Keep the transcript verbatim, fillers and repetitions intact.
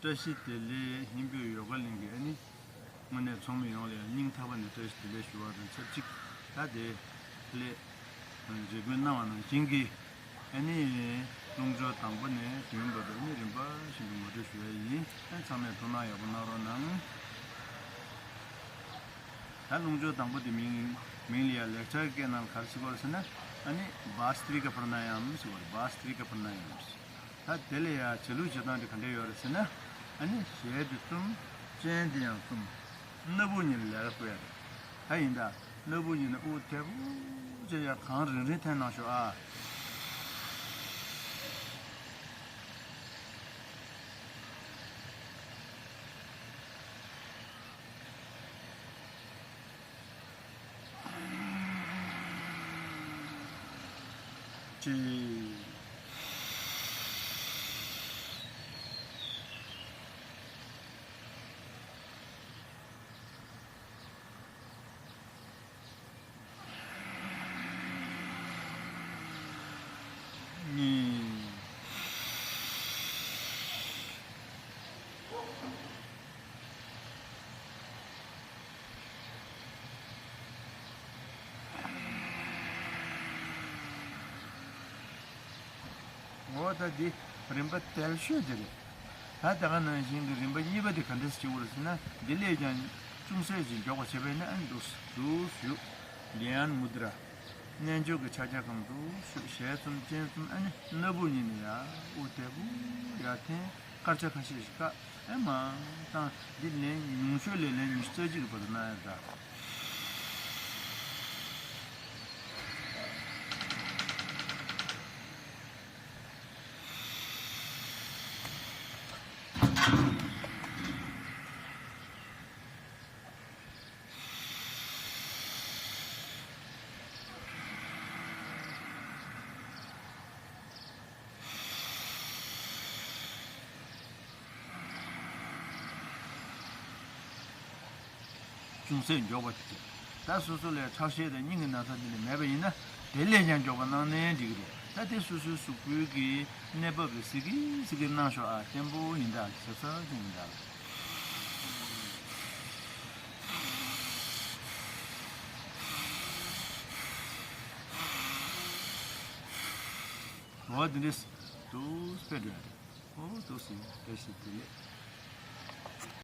བཀྲ་ཤིས་བདེ་ལེགས། ཧིན་བོད་ཡོ་ག་གླིང་གི་ཨ་ནི་དངོས་གནས་ཚོགས་མི་ཡོངས་ལ་སྙིང་ཐག་པ་ནས་བཀྲ་ཤིས་བདེ་ལེགས་ཞུ་བ་དང་ཆབས་ཅིག་ད་དེ་སླད་རེ་སྐུལ་གནང་བ་ནང་བཞིན་གྱི་ཨ་ནི་རླུང་ཕྱོགས་དང་པོ་ནས་བདུན་བར་དུ་ཨ་ནི་རིམ་པ་བཞིན་དུ་ངོ་སྤྲོད་ཞུ་ཡ་ཡིན། ཨ་ཚང་མས་ཐུགས་སྣང་ཡག་པོ་གནང་རོགས་གནང་། ད་རླུང་ཕྱོགས་དང་པོ་དེ་མིང་མིང་ལ་ཡ་ལེགས་སྦྱར་སྐད་ནང་ག་རེ་ཟེར་གྱི་ཡོད་རེད་ཟེར་ན། ཨ་ནི་བཱ་སྟི་རི་ཀ་པྲ་ན་ཡམ་ཟེར་གྱི་ཡོད་རེད། བཱ་སྟི་རི་ཀ་པྲ་ན་ཡམ་ཟེར། ད་དེ་ལ་ཡ་བྱེད་ལུགས་བྱེད་སྟངས་དེ་ག་འདྲ་ཡོད་རེད་ཟེར་ན། ཨ་ནི་ཞལ་དེ་བཙུམ། སྤྱན་དེ་ཡང་བཙུམ། སྣ་བུག་གཉིས་ལ་ལེགས་པར་ཕུད་ཡ་རེད། ད་ཡིན་ད། སྣ་བུག་གཉིས་ནས་དབུགས་དལ་པོ་བྱས་ཡ་གང་རིང་རིང་འཐེན་གནང་ཤོག་ཨ། ཅེས། གཉིས། འོ་ད་འདི་རིམ་པ་དལ་ཤོས་དེ་རེད། ད་དེ་ག་ནང་བཞིན་གྱི་རིམ་པ་གཉིས་པ་དེ་ག་འདྲས་སེ་བྱེད་དགོས་རེད་ཟེར་ན། འདི་ལས་ཀྱང་ཅུང་ཟད་ཅིག་མགྱོགས་པ་བྱེད་པ་ཡིན་ན་ཨ་ནི་འདུག་འདུག་ཞུ། དྷྱཱན་མུ་དྲ། རྣལ་འབྱོར་གྱི་ཕྱག་རྒྱ་གང་འདུག་ཞུ། ཞལ་བཙུམ་སྤྱན་བཙུམ། ཨ་ནི་སྣ་བུག་གཉིས་ནས་ཡར་དབུགས་དལ་པོ་ཡར་འཐེན། སྐར་ཆ་ཁ་ཤས་ཤིག་བཀག་ཨེ་མ་བཏང་། འདི་ལན་ཉུང་ཤོས་ལས་ལན་ཉི་ཤུ་རྩ་གཅིག་གི་བར་དུ་གནང་ཡ་འདྲ། ཅུང་ཟད་མགྱོགས་པ་དེ། ད་སོ་སོ་ལ་ཁྲག་ཤེད་དང་སྙིང་གི་ན་ཚ་འདི་འདྲ་མེད་པ་ཡིན་ན། དེ་ལས་ཀྱང་མགྱོགས་པ་གནང་ན་འགྲིག་གི་རེད། ད་དེ་སོ་སོའི་གཟུགས་པོའི་གི་གནས་བབ་ལ་གཟིགས་ཀྱི་གཟིགས་ཀྱི་གནང་ཤོག་ཨ། བརྟན་པོ་ཡིན་ད། ཞབས་སར་ཅིག་ཡིན་ད། འོ་འདི་འདྲས་འདུག་སེ་འགྲོ་ཡ་རེད། འོ་འདུག་སེ་བཀྲ་ཤིས་བདེ་ལེགས།